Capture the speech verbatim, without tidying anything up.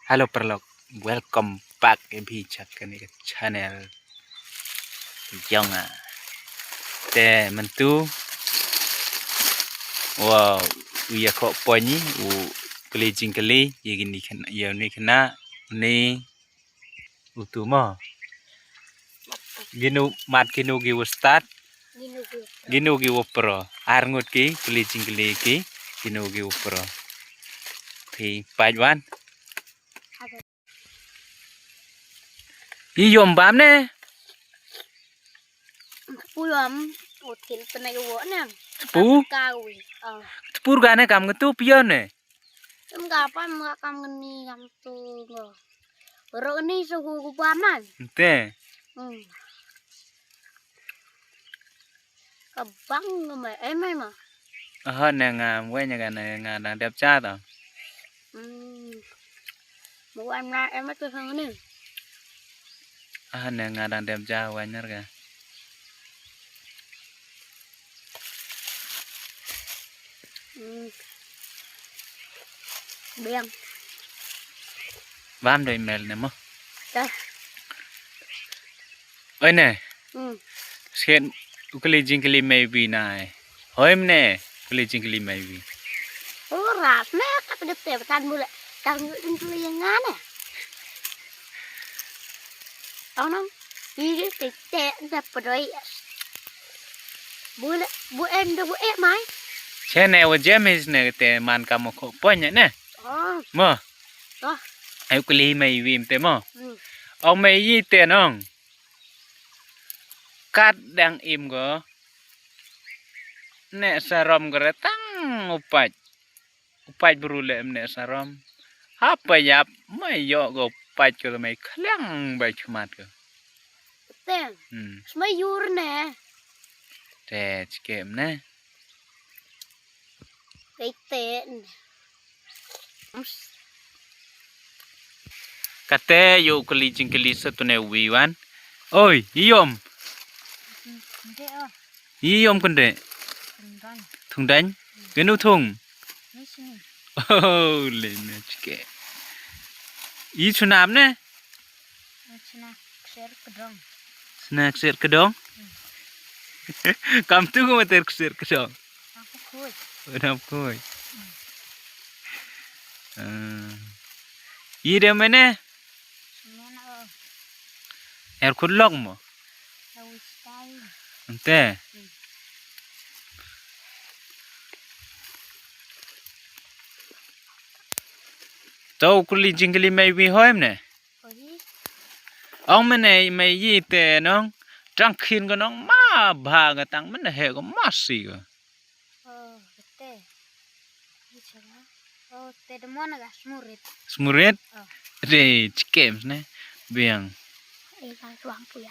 Hello paralok, welcome back ïa phi sha kane ka channel jong nga. Te mynta u ïa kho poni u kylli jingkylli ïa kine ki khynnah, ïa une u khynnah, une utu mo. Kino mat, kino kiwa stad, kino kiwa pro. Ar ngut ki kylli jingkylli ki, kino kiwa pro. Phi pait wan. Ïom bam ne? Pu ïom, u thil pynai ka wok ne. Pu? Ka wi. Ah. Pu ka ne kam ngatu pu ïom ne? Kam ka pam ka kam ngani kam tu ngo. Ro ni so hu ku pam nan. Te. Hmm. Ka bang ka mai, eh, mai ma. Aha, ne nga, wei nya ka ne nga dang dep cha ta. Hmm. Mo wan na, eh, ma tu sang ni. Aha, ne nga dang dep cha, wei nya ka. Hmm. Biang. Bam doi mel ne mo. Ta. Oi ne. Hmm. Sien u kylli jingkylli mei wi nai. Hoi mne u kylli jingkylli mei wi. O ras ne ka pede te tan bule. Tang ngi ding kylli yang ngane. Tang nang. Iri te te da pedoi. Bule bu em da bu em mai. Che ne wa James ne te man ka mo kho pon ne. Oh. Mo. Oh. Ai u kylli mei wi mte mo. Hmm. Ong mei yi te nong. Kat dang im ko. Ne sarom ko re tang u pait. U pait bru le em ne sarom. Hap pa yap mai yo ko pait ko mai khliang bai chmat ko. Te. Hmm. Smai yur ne. Te chkem ne. Te te. Kate ïa u kylli jingkylli sa tu ne wi wan. Oi, ïom. Ïom kunde. Thung dain. Genu thung. Oh, le ne chke. I chunam ne? Chna kser kedong. Chna kser kedong? Kam tu ko mater kser kedong. Aku khuid. Udah khuid. Hmm. Ide mene? Mena, oh. Er khut lok mo? Ante. Hmm. To kylli jingkylli mei wi hoi mne? Ong mene mei yi te nong, tang khin ko nong ma bha ko tang mene he ko ma si ko. Oh, te. Ni chara. Oh, te de mona ga smurit. Smurit? Oh. De chkem ne. Biang. Ei, ka tuang pu ya.